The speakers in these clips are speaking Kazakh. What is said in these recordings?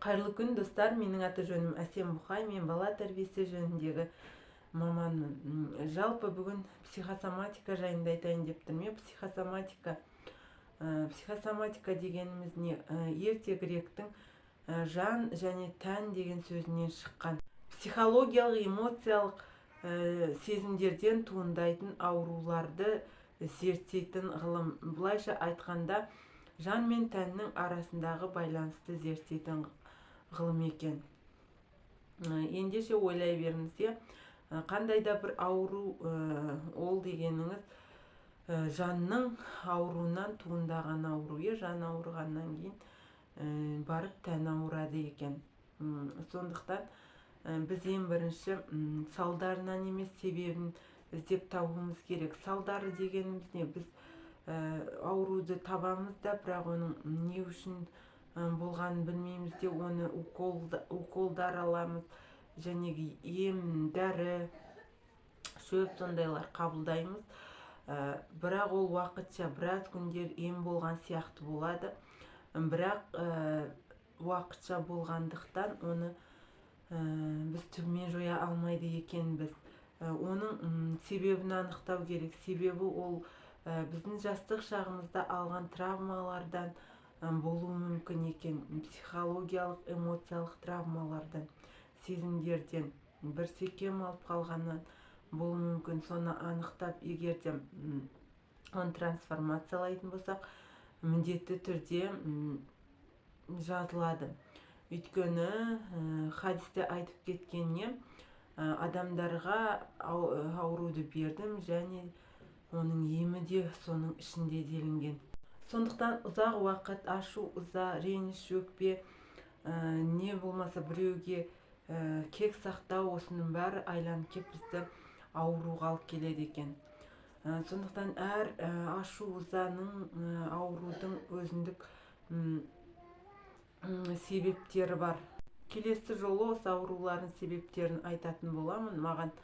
Қайырлы күн, достар! Менің аты жөнім Әсем Бұқай, мен бала тәрбиесі жөніндегі маманмын. Жалпы бүгін психосоматика жайында айтайын деп тұрмын. Психосоматика дегеніміз не? Ерте гректің жан және тән деген сөзінен шыққан. Психологиялық, эмоциялық сезімдерден туындайтын ауруларды зерттейтін ғылым. Былайша айтқанда, жан мен тәннің арасындағы байланысты зерттейтін ғылым екен. Ендеше ойлай беріңіз, иә, қандай да бір ауру ол дегеніңіз жанның ауруынан туындаған ауру, иә, жан ауырғаннан кейін барып тән ауырады екен. Сондықтан біз ең бірінші салдарынан емес, себебін іздеп табуымыз керек. Салдары дегеніміз не? Біз ауруды табамыз да, бірақ оның не үшін болғанын білмейміз де, оны уколдар аламыз, және ем, дәрі, шөп сондайлар қабылдаймыз. Бірақ ол уақытша, біраз күндер ем болған сияқты болады, бірақ уақытша болғандықтан оны біз түбімен жоя алмайды екенбіз. Оның себебін анықтау керек. Себебі ол біздің жастық шағымызда алған травмалардан болуы мүмкін екен, психологиялық, эмоциялық травмалардан, сезімдерден, бір секем алып қалғаннан болуы мүмкін. Соны анықтап, егер де оны трансформациялайтын болсақ, міндетті түрде жазылады. Өйткені хадисте айтып кеткенне, адамдарға ауруды бердім және оның емі де соның ішінде делінген. Сондықтан ұзақ уақыт ашу, ыза, реніш, өкпе, не болмаса біреуге кек сақтау, осының бәрі айланып кеп бізді ауруға алып келеді екен. Сондықтан әр ашу, ызаның, аурудың өзіндік себептері бар. Келесі жолы осы аурулардың себептерін айтатын боламын. Маған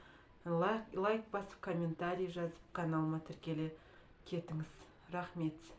лайк басып, комментарий жазып, каналыма тіркеле кетіңіз. Рахмет.